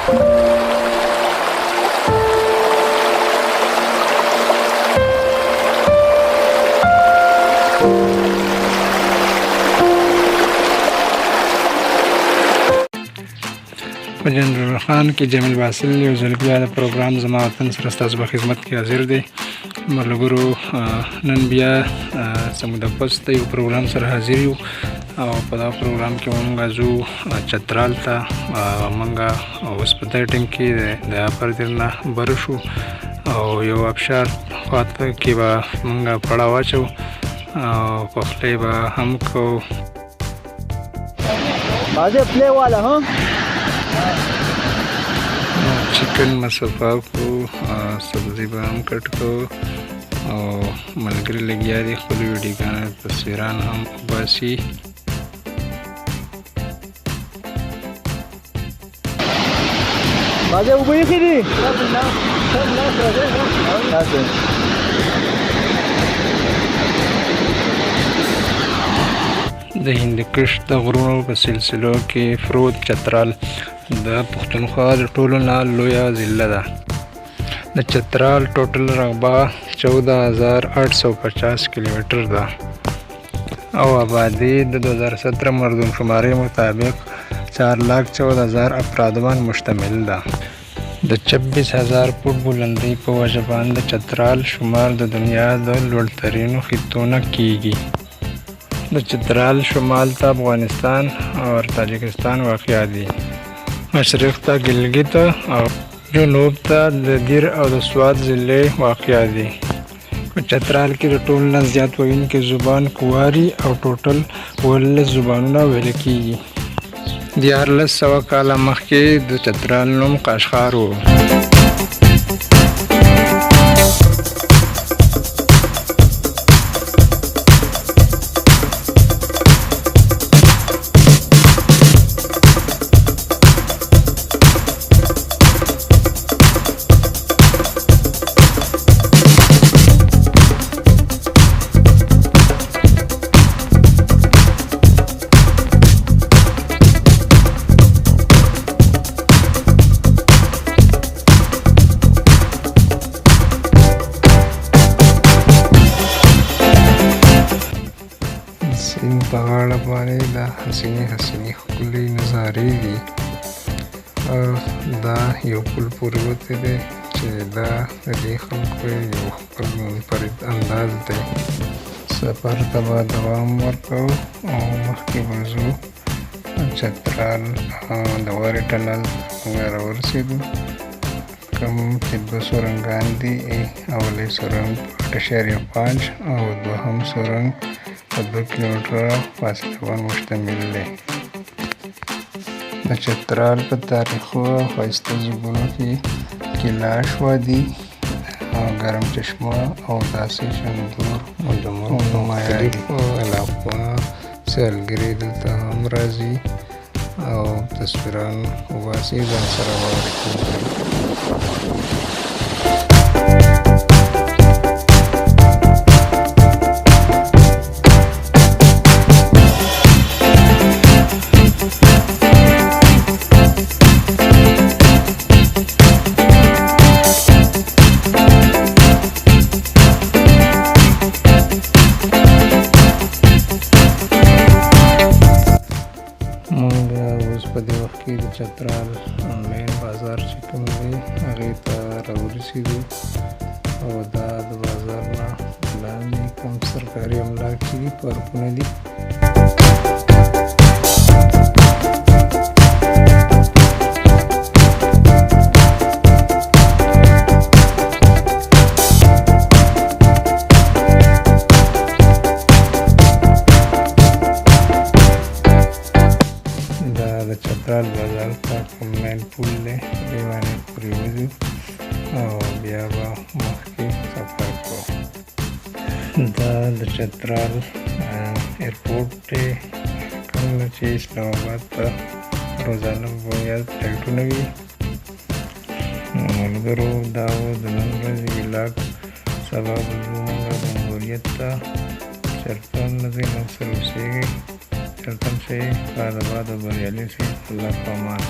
په جنرال خان کې جمیل باسل یو ځل بیا د پروګرام زما وطن سره ستاسو په خدمت کې حاضر دی. ملګرو نن بیا څه موده پس د یو پروګرام سره حاضر یو او په دا پروګرام کې مونږ ځو چترال ته. مونږ اوس په دې ټیم کې د اپر دیر نه بر شو او یو ابشار خواته کې به مونږ پړه واچو او پخلی به هم کوو. بازه پلی والا ها چکن مصفا کو، سبزی به هم کټ کو او ملګري لګیا دي خپل ویډیوګانې تصویران هم وباسي. بازه اوبه یخې دي. د هندوکش د غرونو په سلسلو کې پروت چترال د پښتونخوا د ټولو نه لویه ضلع ده. د چترال ټوټل رقبه 14,850 کیلومتر ده او آبادي د 2017 مردم شماري مطابق 4,14,000 افرادو باندې مشتمل ده. د 26,000 فوټ بلندۍ په وجه باندې چترال شمار د دنیا د لوړترینو خطو نه کیږي. د چترال شمال ته افغانستان او تاجکستان واقع دي، مشرق ته ګلګت او جنوب ته د دیر او د سوات ضلع واقع دي. په چترال کې د ټولو نه زیات ویونکي زبان کواري او ټوټل 17 زبانونه ویل کیږي. 1300 کاله مخکې د چترال نوم قاشخار و. سیند په غاړه باندې دا حسینې حسینې ښکلې نظارې دي او دا یو پل پورې وتی دی چې دا د دې خلکو یو خپل منفرد انداز دی. سفر ته به دوام ورکوو او مخکې به ځو. چترال د وارې ټنل موږ راورسېدو، کوم چې دوه سورنګان دي. اولې سورنګ 8.5 او دوهم سورنګ په 2 کیلومتره فاصله باندې مشتمل دی. د چترال په تاریخو او ښایسته ځایونو کې کیلاش وادي، ګرم چشمه او داسې شندور د مختلفو علاقو نه سیلګري دلته هم راځي او تصویران وباسي ځان سره واوري. مونږ اوس په دې وخت کې د چترال مین بازار چې کوم دی هغې ته راورسېدو او دا د بازار نه لاندې کوم سرکاري املاک چې دي پارکونه دي. دا د چترال بازار ته کوم مین پول دی، په دې باندې پرېوځو او بیا به مخکې سفر کوو. دا د چترال ایرپورټ دی، کوم نه چې اسلام آباد ته روزانه په بنیاد فلایټونه وي. ملګرو دا و د نن ورځې ویلاګ. سبا به ځو موږ جمهوریت ته. چېرته هم نه ځئ، موږ سره اوسېږئ. چېرته هم شئ، ښاد آباد او بریالي اوسئ. الله په امان.